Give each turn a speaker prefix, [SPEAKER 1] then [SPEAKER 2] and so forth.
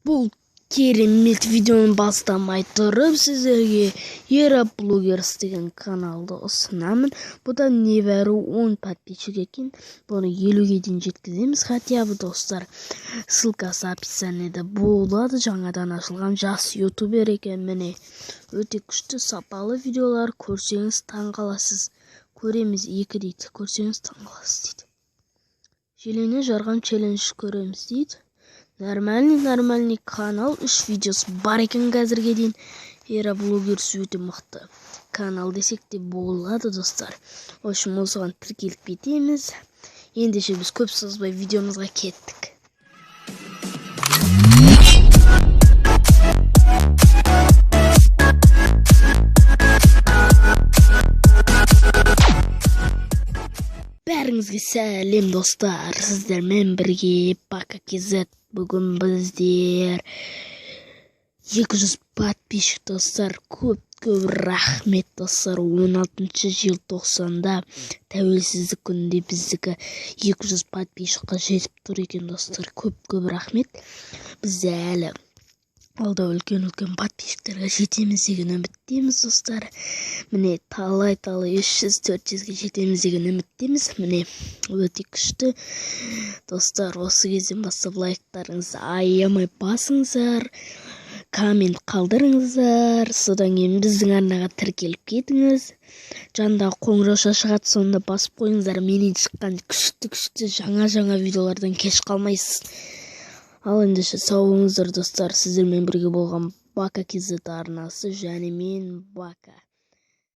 [SPEAKER 1] Бұл керемет видеоны бастамай тұрып, сіздерге Ера Блогерс деген каналды ұсынамын. Бұда небәрі 10 подписчик екен. Бұны 50-ге дейін жеткіземіз хотя бы, достар. Ссылкасы описаниеде болады. Жаңадан ашылған жас ютубер екен, міне. Өте күшті, сапалы видеолар, көрсеңіз таң қаласыз. Көреміз екі дейді, көрсеңіз таң қаласыз дейді. Желіні жарған челлендж көреміз дейді. Нормальный, нормальный канал, үш видеосы бар екен қазірге дейін. Ера Блогерс өте мықты канал десек те болады, достар. В общем, осыған тіркеліп кетеміз. Ендеше біз көп созбай видеомызға кеттік. Бәріңізге сәлем, достар! Сіздермен бірге Бака KZ. Бүгін біздер 200 подписчик, достар. Көп көп рахмет, достар. 16 желтоқсанда, тәуелсіздік күнінде біздікі 200 подписчикқа жетіп тұр екен, достар. Көп көп рахмет. Бізде әлі алда үлкен үлкен подписчиктерге жетеміз деген үміттеміз, достар. Міне, талай талай 300-400-ге жетеміз деген үміттеміз. Міне, өте күшті, достар. Осы кезден бастап лайктарыңызды аямай басыңыздар, коммент қалдырыңыздар, содан кейін біздің арнаға тіркеліп кетіңіз. Жанындағы қоңырауша шығады, соны басып қойыңыздар. Менен шыққан күшті күшті жаңа жаңа видеолардан кеш қалмайсыз. Ал ендеше сау болыңыздар, достар. Сіздермен бірге болған Бака KZ арнасы және мен, Бака.